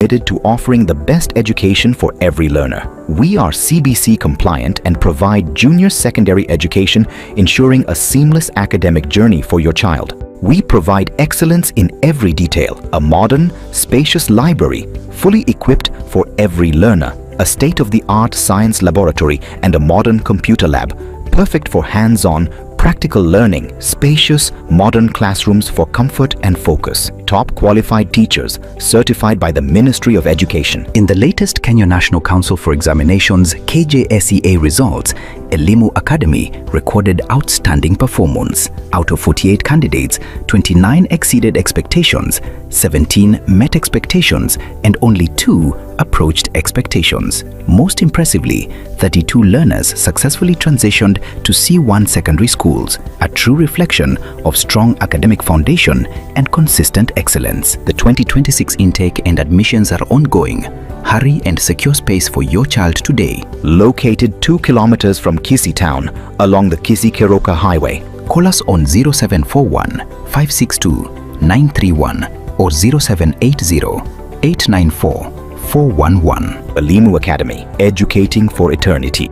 Committed to offering the best education for every learner. We are CBC compliant and provide junior secondary education, ensuring a seamless academic journey for your child. We provide excellence in every detail, a modern, spacious library, fully equipped for every learner, a state-of-the-art science laboratory and a modern computer lab, perfect for hands-on, practical learning, spacious, modern classrooms for comfort and focus, top qualified teachers certified by the Ministry of Education. In the latest Kenya National Council for Examinations KJSEA results, Elimu Academy recorded outstanding performance. Out of 48 candidates, 29 exceeded expectations, 17 met expectations, and only 2 approached expectations. Most impressively, 32 learners successfully transitioned to C1 secondary schools, a true reflection of strong academic foundation and consistent excellence. The 2026 intake and admissions are ongoing. Hurry and secure space for your child today. Located 2 kilometers from Kisii town along the Kisii-Keroka Highway. Call us on 0741 562 931 or 0780 894 411. Elimu Academy, educating for eternity.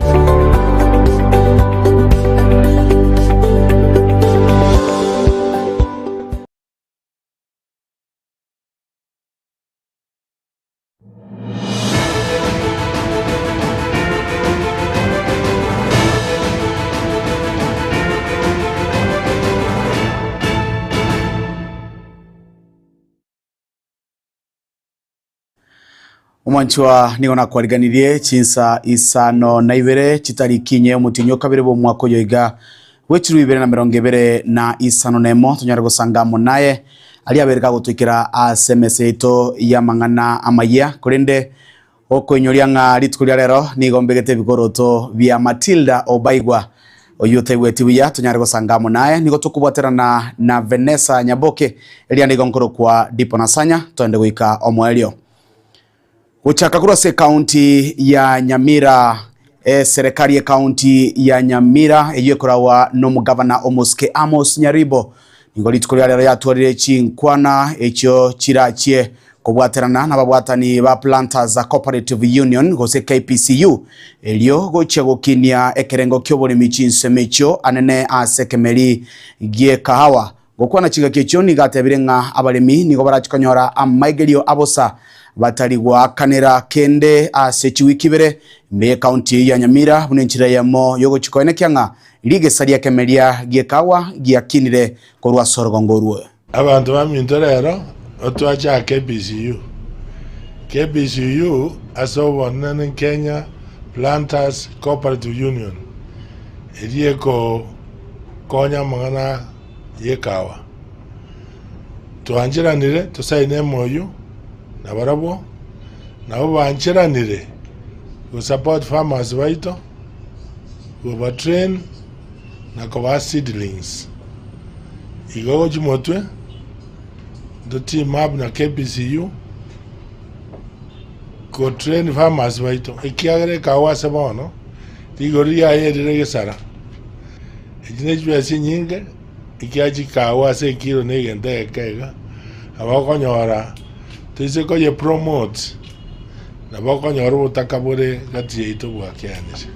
Omwanchwa nigo nakwariganirie chinsa isano na ibere chitariki inye omotienyi o kabere bw'omwaka oyo iga bw'echiruu ibere na emerongo ebere na isano na emo tonyare gosanga amo naye aria abere kagotoikera ase emesa yaito y'amang'ana amayia korende Okoinyoria ng'a rituko ria rero nigo mbegete ebikoroto bia Matilda Obaigwa, oyio otaigweti buya tonyare gosanga amo naye. Nigo tokobwaterana na Venessa Nyaboke, eria nigo nkorokwa Dipo Nasanya, toende goika omoerio. Gochaka korwa ase ekaunti ya Nyamira, eserekari y'ekaunti ya Nyamira eyio ekoragwa nomogavana omosike Amos Nyaribo, nigo rituko ria rero yatwarire chinkwana echio chirachie Kobwaterana nababwatani ba Planters Cooperative Union gose KPCU erio gochia gokinia ekerengo ki'oboremi chinsemo echio anene ase ekemeri gi'ekahawa. Gokwana chingaki echio nigo atebire ng'a abaremi nigo barachi konyora amaigerio abosa batari goakanera kende ase chiwiki ibere ime y'ecounty eyio ya Nyamira buna enchera eyemo yogochia koenekia ng'a rigesa ri'ekemeria gi'ekahawa giakinire korwa ase orogongo orwo. Abanto baminto rero otwache KPCU. KPCU ase obonene Kenya Planters Cooperative Union eria ekokonya amang'ana y'ekawa. Twancheranire tosaine MOU nabarabwo, nabo bancheranire go support farmers baito, koba train na kobaa seedlings. Igo gochia motwe, nto team up na KPCU go train farmers baito, ekiagera ekawa ase bono, rigori riaye rire gesara. Echi ne chibesa chinyinge, ekiagera chikawa ase ekiro na egento egeke iga, nabo okonyora toise koye promote, nabo okonyora obotaka bore gati yaito bwakeanire.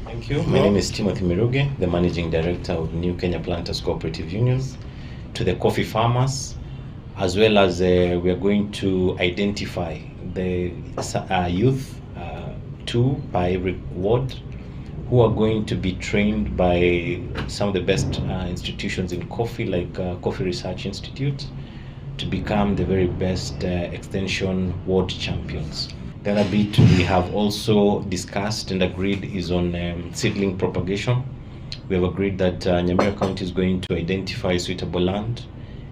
Thank you. My name is Timothy Mirugi, the Managing Director of New Kenya Planters Cooperative Union. To the coffee farmers, as well as uh, we are going to identify the uh, youth, uh, two per every ward, who are going to be trained by some of the best uh, institutions in coffee, like uh, Coffee Research Institute, to become the very best uh, extension ward champions. The other bit we have also discussed and agreed is on um, seedling propagation. We have agreed that uh, Nyamira County is going to identify suitable land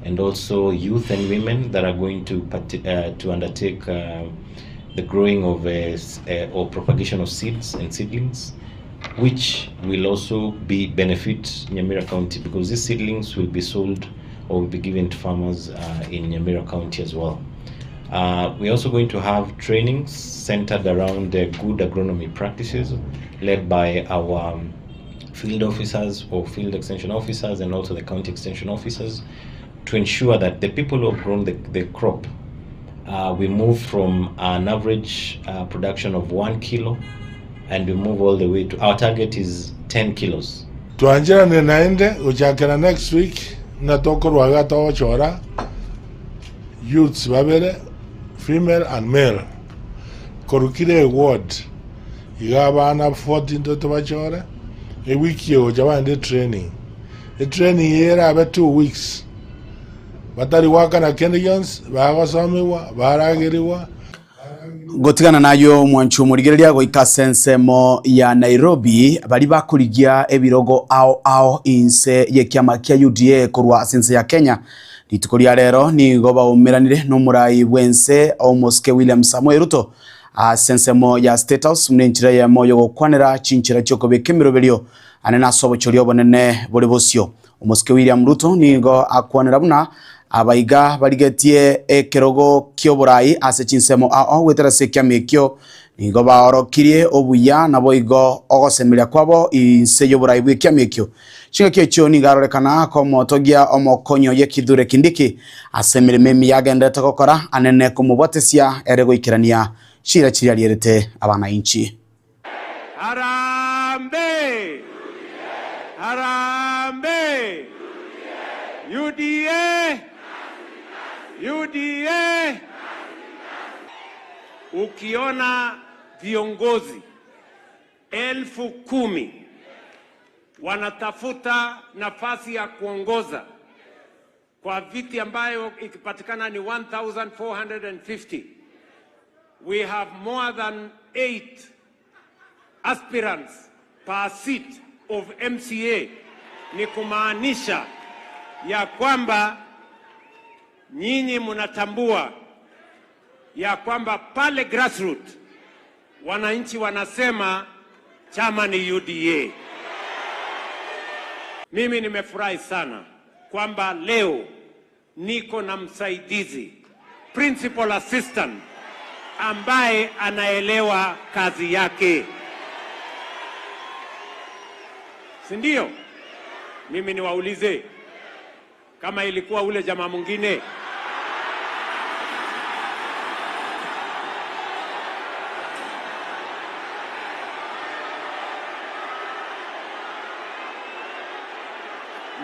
and also youth and women that are going to uh, to undertake uh, the growing of uh, uh, or propagation of seeds and seedlings which will also be benefit Nyamira County because these seedlings will be sold or will be given to farmers uh, in Nyamira County as well. Uh, we're also going to have trainings centered around the good agronomy practices led by our um, field officers or field extension officers and also the county extension officers to ensure that the people who have grown the, the crop We move from an average production of one kilo and we move all the way to our target is 10 kilos. Twancherane naende gochakera next week buna tokorwa iga togochora youths babere female and male korwa kera eward iga abana 40 intwe tobachore ewiki egocha bagende etraining, etraining eye erabe 2 weeks batari goakana kende gionsi bagosomigwa baragerigwa. Gotigana nayio omwanchi omorigereria goika ase ensemo ya Nairobi, baria bakorigia ebirogo ao ao inse y'ekiama kia UDA korwa ase ense ya Kenya, rituko ria rero nigo baumeranire nomorai bw'ense omosike William Samoei Ruto ase ensemo ya State House buna enchera eyemo yogokwanera chinchera chiokobeka emeroberio ane nase obochori obonene bore bosio. Omosike William Ruto nigo akwanera buna abaiga barigetie ekerogo ki'oborai ase chinsemo ao goetera ase ekiama ekio, nigo baorokirie obuya naboigo ogosemeria kwabo inse y'oborai bw'ekiama ekio. Chingaki echio nigo arorekana komotogia omokonyi oye Kithure Kindiki ase emeremo emiya agenderete gokora anene komobwatesia ere goikerania chiira chiria arierete abanainchi. Harambee! Harambee! UDA! UDA! Ukiona viongozi 10,000 wanatafuta nafasi ya kuongoza kwa viti ambayo ikipatikana ni 1450 we have more than eight aspirants per seat of MCA, ni kumaanisha ya kwamba nyinyi mnatambua ya kwamba pale grassroots wananchi wanasema chama ni UDA. Mimi nimefurahi sana kwamba leo niko na msaidizi principal assistant ambaye anaelewa kazi yake, si ndio? Mimi niwaulize kama ilikuwa ule jamaa mwingine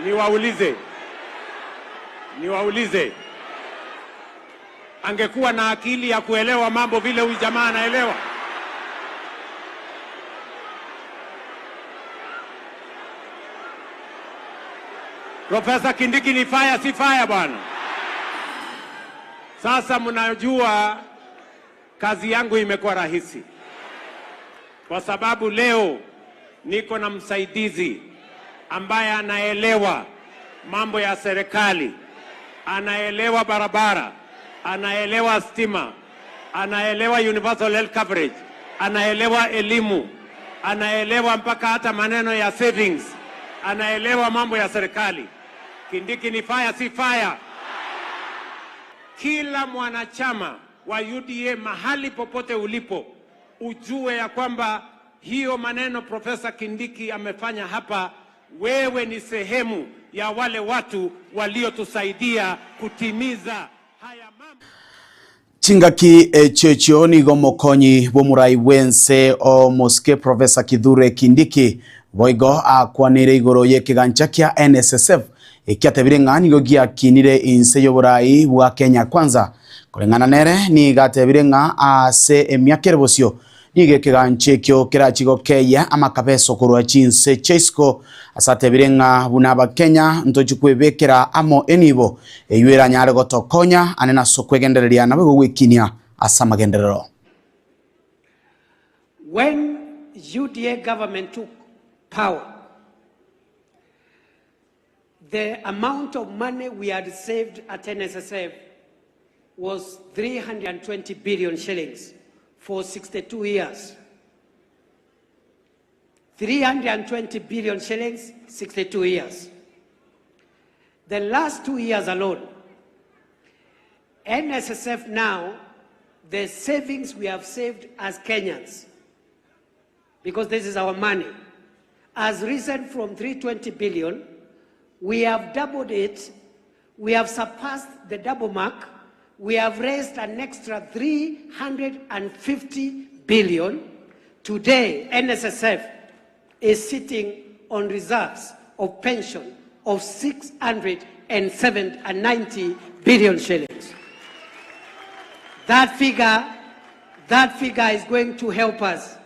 niwaulize, niwaulize, angekuwa na akili ya kuelewa mambo vile huyu jamaa anaelewa? Profesa Kindiki ni fire, si fire bwana? Sasa mnajua kazi yangu imekuwa rahisi kwa sababu leo niko na msaidizi ambaye anaelewa mambo ya serikali, anaelewa barabara, anaelewa stima, anaelewa universal health coverage, anaelewa elimu, anaelewa mpaka hata maneno ya savings, anaelewa mambo ya serikali. Kindiki ni fire, si fire? Kila mwanachama wa UDA mahali popote ulipo, ujue ya kwamba hiyo maneno Profesa Kindiki amefanya hapa, wewe ni sehemu ya wale watu waliotusaidia kutimiza haya mambo. Chingaki echio echio nigo omokonyi bw'omorai bw'ense omosike Professor Kithure Kindiki boigo akwanire igoro y'ekegancha kia NSSF ekiatebire ng'a nigo giakinire inse y'oborai bwa Kenya Kwanza. Koreng'ana nere nigo atebire ng'a ase emiaka ere bosio nigo ekegancha ekio kerachi gokeia amakabeso korwa chinse chia isiko ase atebire ng'a buna abakenya ntochi kwebekera amo enibo eywo eranyare gotokonya ane nase okwegendereria nabo igo gwekinia ase amagenderero. When UDA government took power, the amount of money we had saved at NSSF was 320 billion shillings for 62 years. 320 billion shillings, 62 years. The last 2 years alone, NSSF now, the savings we have saved as Kenyans, because this is our money, has risen from 320 billion. We have doubled it. We have surpassed the double mark. We have raised an extra 350 billion. Today, NSSF is sitting on reserves of pension of 690 billion shillings. That figure, that figure is going to help us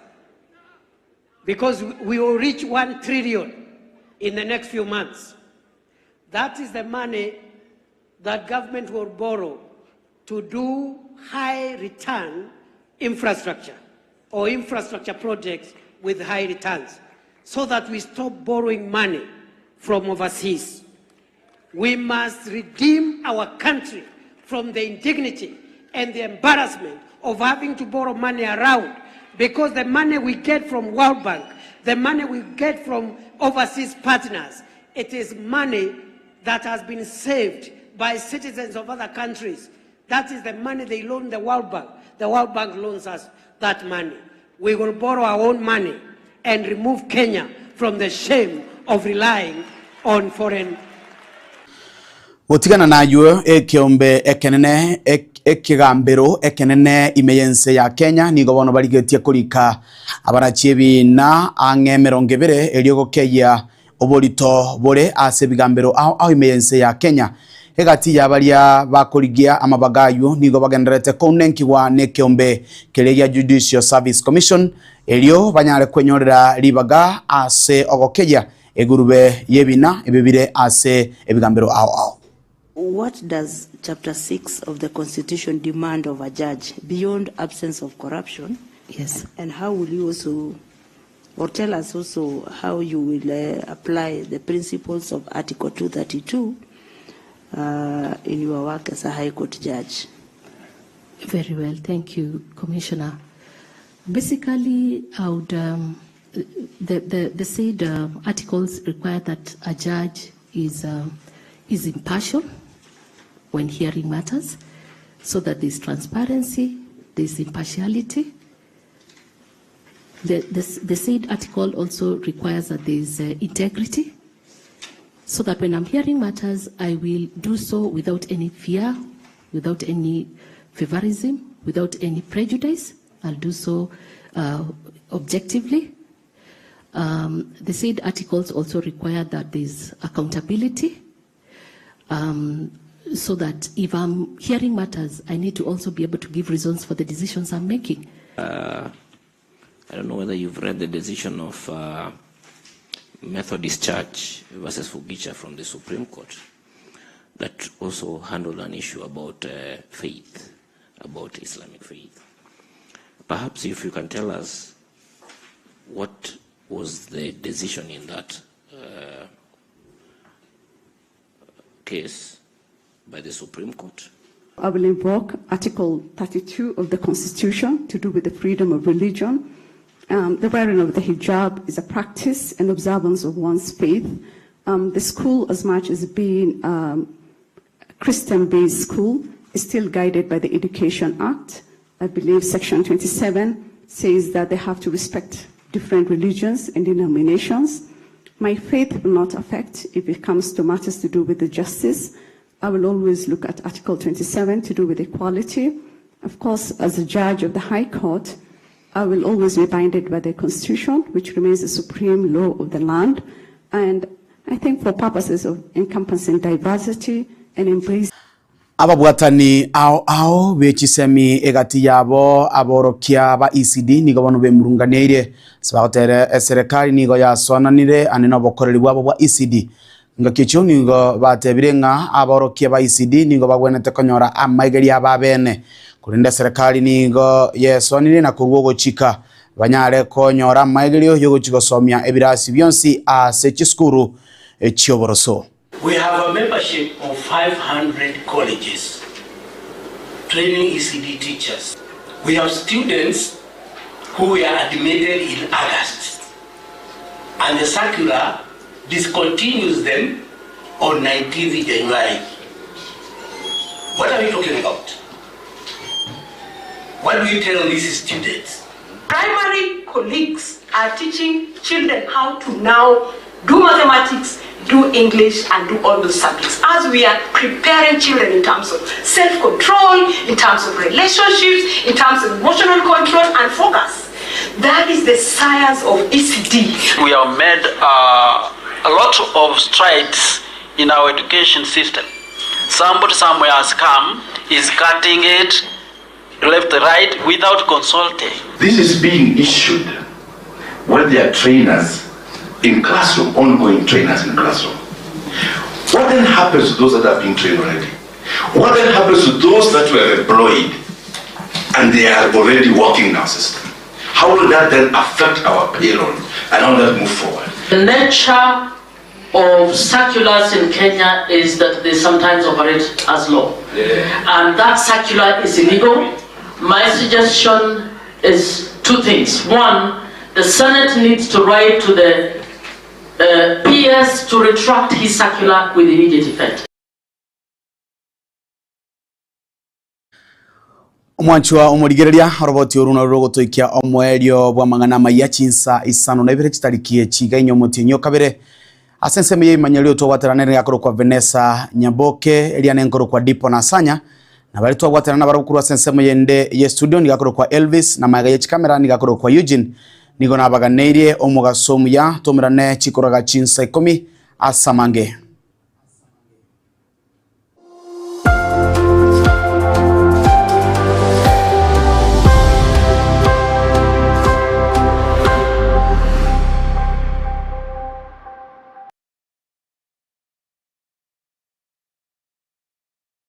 because we will reach 1 trillion in the next few months. That is the money that government will borrow to do high return infrastructure or infrastructure projects with high returns so that we stop borrowing money from overseas. We must redeem our country from the indignity and the embarrassment of having to borrow money around because the money we get from World Bank, the money we get from overseas partners, it is money that has been saved by citizens of other countries. That is the money they loan the World Bank. The World Bank loans us that money. We will borrow our own money and remove Kenya from the shame of relying on foreign Gotigana nayio ekeombe ekenene ekegambero ekenene ime y'ense ya Kenya nigo bono barigetie korika abarachie ebiina ang'e emerongo ebere erio gokeyia Oborito bore ase ebigambero ao ao ime y'ense ya Kenya. Egati ya baria bakorigia amabaga ayio nigo bagendererete kounenkigwa nekeombe keria gia Judicial Service Commission erio banyare kwenyorera ribaga ase ogokeyia egurube y'ebina ebio bire ase ebigambero ao ao. What does chapter 6 of the constitution demand of a judge beyond absence of corruption? Yes. And how will you also, or tell us also how you will uh, apply the principles of Article 232 uh, in your work as a High Court judge? Very well, thank you, Commissioner. Basically, I would, um, the, the, the said uh, articles require that a judge is, um, is impartial when hearing matters, so that there's transparency, there's impartiality. The, the, the said article also requires that there's uh, integrity, so that when I'm hearing matters, I will do so without any fear, without any favorism, without any prejudice. I'll do so uh, objectively. Um, the said articles also require that there's accountability, um, so that if I'm hearing matters, I need to also be able to give reasons for the decisions I'm making. Uh, I don't know whether you've read the decision of uh, Methodist Church versus Fugicha from the Supreme Court that also handled an issue about uh, faith, about Islamic faith. Perhaps if you can tell us what was the decision in that uh, case by the Supreme Court? I will invoke Article 32 of the Constitution to do with the freedom of religion. Um, the wearing of the hijab is a practice and observance of one's faith. Um, the school, as much as being um, a Christian-based school, is still guided by the Education Act. I believe Section 27 says that they have to respect different religions and denominations. My faith will not affect if it comes to matters to do with the justice. I will always look at Article 27 to do with equality. Of course, as a judge of the High Court, I will always be binded by the Constitution, which remains the supreme law of the land. And I think for purposes of encompassing diversity and embracing Ababwatani ao ao be chisemi egati yabo aborokia ba ECD nigo bono bemurunganeire ase bagoteera eserekari nigo yasoananire ane nobokoreri bwabo bwa ECD. Ngaki echio nigo batebire ng'a aborokia ba ECD nigo bagwenerete konyora amaigerio abo abene, korende eserekari nigo yesoanire na korua ogochika banyare konyora amaigerio yogochia gosomia ebirasi bionsi ase chisukuru chi'oboroso. We have a membership of 500 colleges training ECD teachers. We have students who were admitted in August and the circular discontinues them on 19th January. What are we talking about? What do you tell these students? Primary colleagues are teaching children how to now do mathematics do English and do all those subjects as we are preparing children in terms of self-control, in terms of relationships, in terms of emotional control and focus. That is the science of ECD. We have made uh, a lot of strides in our education system. Somebody somewhere has come, is cutting it left, right, without consulting. This is being issued when there are trainers in classroom, ongoing trainers in classroom. What then happens to those that have been trained already? What then happens to those that were employed and they are already working in our system? How will that then affect our payroll and how will that move forward? The nature of circulars in Kenya is that they sometimes operate as law. Yeah. And that circular is illegal. My suggestion is two things. One, the Senate needs to write to the uh, PS to retract his circular with immediate effect. Omwanchwa omorigereria oroboti oru naru rogotoikia omoerio bw'amang'ana amaya chinsa isano na ibere chitariki echi inya omotienyi o kabere ase ensemo ya ebimanyererio twabwaterana nigo akorokwa Vanessa Nyaboke eria nenkorokwa Dipo na Sanya na baria twabwaterana nabarabwo korwa ase ensemo yende ye studio nigo akorokwa Elvis na magega ye chikamera nigo akorokwa Eugene nigo nabaganeirie omogaso omuya tomerane chikoraga chinsa ikomi ase amange.